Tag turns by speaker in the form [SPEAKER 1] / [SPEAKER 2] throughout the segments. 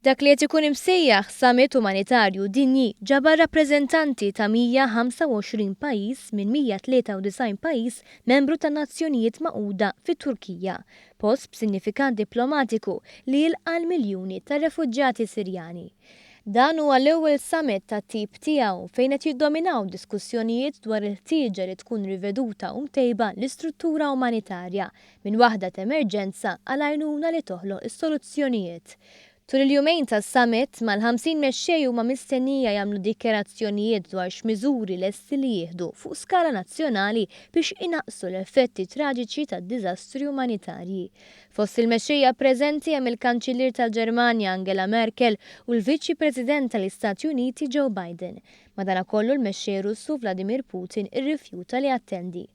[SPEAKER 1] Dak li qed ikun imsejjaħ Summit Umanitarju Dinji ġabar rappreżentanti ta' 125 pajjiż minn 193 pajjiż membru tan-Nazzjonijiet Magħquda fit-Turkija, post b'sinjifikat diplomatiku li jilqa' l-miljuni ta' refuġjati Sirjani. Dan huwa l-ewwel summit tat-tip tiegħu fejn qed jiddominaw diskussjonijiet dwar il-ħtieġa li tkun riveduta u mtejba l-istruttura umanitarja minn waħda t'emerġenza għal għajnuna li toħloq is-soluzzjonijiet. Tul il-jumejn tas-summit, mal-50 mexxej huma mistennija jagħmlu dikjarazzjonijiet dwar x'miżuri lesti li jieħdu fuq skala nazzjonali biex inaqqsu l-effetti traġiċi tad-diżastri umanitarji. Fost il-mexxejja preżenti hemm il-Kanċillier tal-Ġermanja Angela Merkel u l-Viċi President tal-Istati Uniti Joe Biden. Madanakollu l-mexxej Russu Vladimir Putin irrifjuta li jattendi.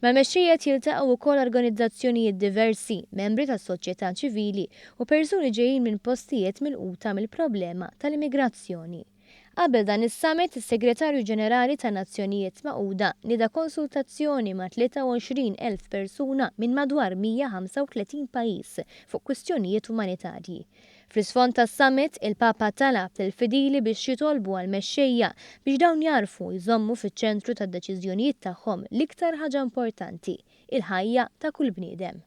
[SPEAKER 1] Mal-mexxejja qed jiltaqgħu wkoll organizzazzjonijiet diversi, membri tas-soċjetà ċivili u persuni ġejjin minn postijiet milquta mill-problema tal-immigrazzjoni. Qabel dan is-summit, is-Segretarju Ġenerali tan-Nazzjonijiet Magħquda nieda konsultazzjoni ma' 23,000 persuna minn madwar 135 pajjiż fuq kwistjonijiet umanitarji. Fl-isfond tas-summit, il-Papa talab lill-fidili biex jitolbu għall-mexxejja biex dawn jagħrfu jżommu fiċ-ċentru tad-deċiżjonijiet tagħhom l-iktar ħaġa importanti, il-ħajja ta' kull bniedem.